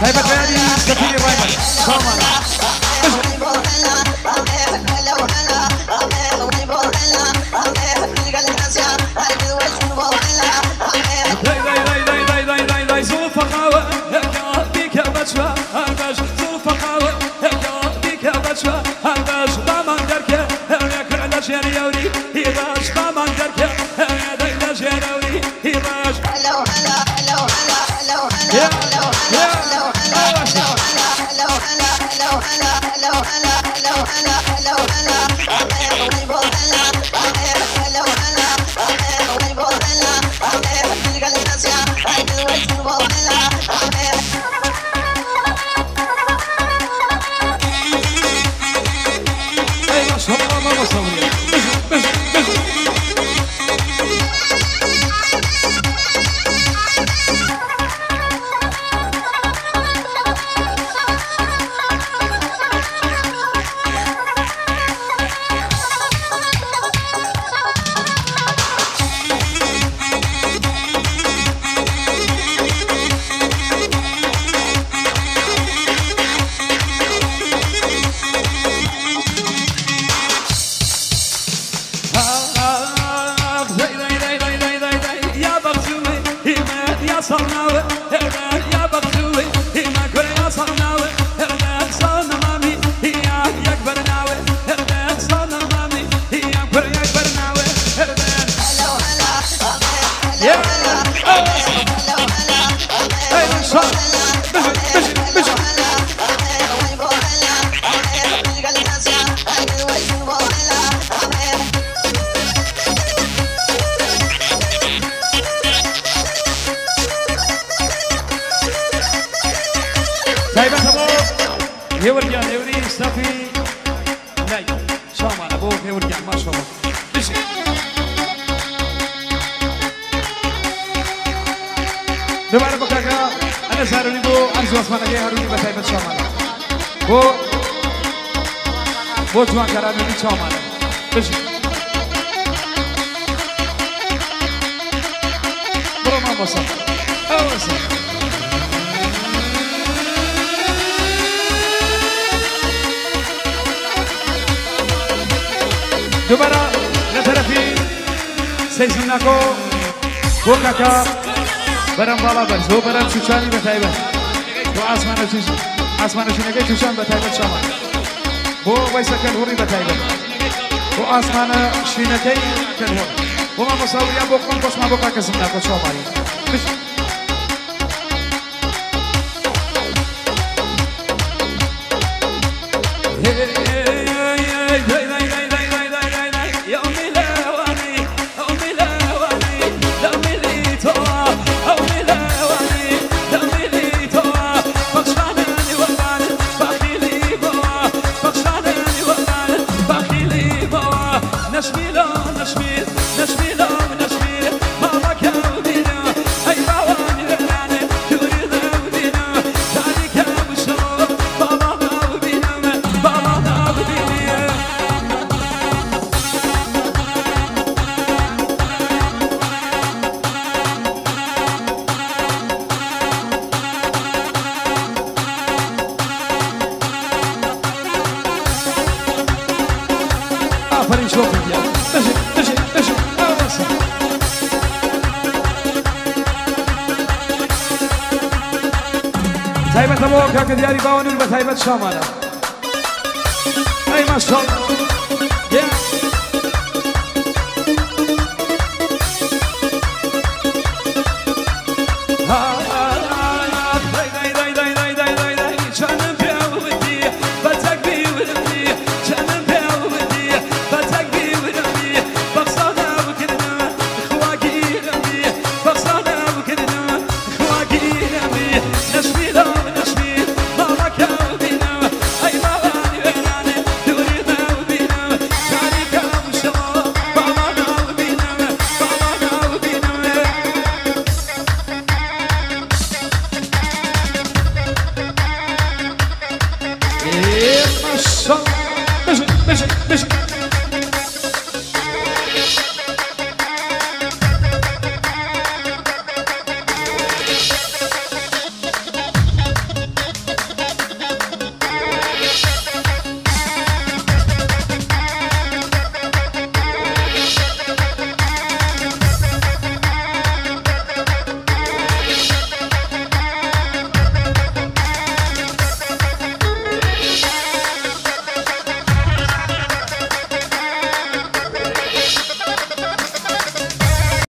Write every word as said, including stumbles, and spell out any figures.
تايبەت بە یادی سەفیری ڕایمەند. ساڵمانە. بژی. دای، دای، دای، دای، دای، دای، دای، دای، زوڵفە خاوە، هێگا بیکە بەچوە، هەر بەش، زوڵفە خاوە، هێگا بیکە بەچوە، هەر بەش، بامان دەرکە، هەوێ کورە لە ژێر یەوری، هی بەش، بامان دەرکە، هەوێ دەی لە ژێر یەوری. هی باش. تايبەتە بۆ هێورگیان، هێوری سەفی لای. چاومانە بۆ هێورگیان، ماشاءالله. بژی. دوبارە بۆ کاکە ئەنەس هارونی بۆ ئەرز و ئاسمانەکەی هارونی بە تایبەت چاومانە. بۆ، بۆ جوانکارانی چاومانە. بژی. بڕۆ مامۆستا. ئەوەسە. دوبارە لە تەرەفی سەیزم ناکۆ بۆ کاکە بەرەم باڵا بەرز، بۆ بەرەم چوچانی بە تایبەت، بۆ ئاسمانە چوچ-، ئاسمانە شینەکەی چوچان بە تایبەت چاومانە، بۆ وەیسە کەلهوڕی بە تایبەت، بۆ ئاسمانە شینەکەی کەلهوڕ، بۆ مامۆستا وریا، بۆ خۆم، بۆ شما، بۆ کاکە زمناکۆ چاومانی. بژی. ئافەرین، شۆفێ گیان. بژی، بژی، بژی. ئەوەسە. تایبەتە بۆ کاکە دیاری باوەنور بە تایبەت چاومانە. ئەی ماشاءالله.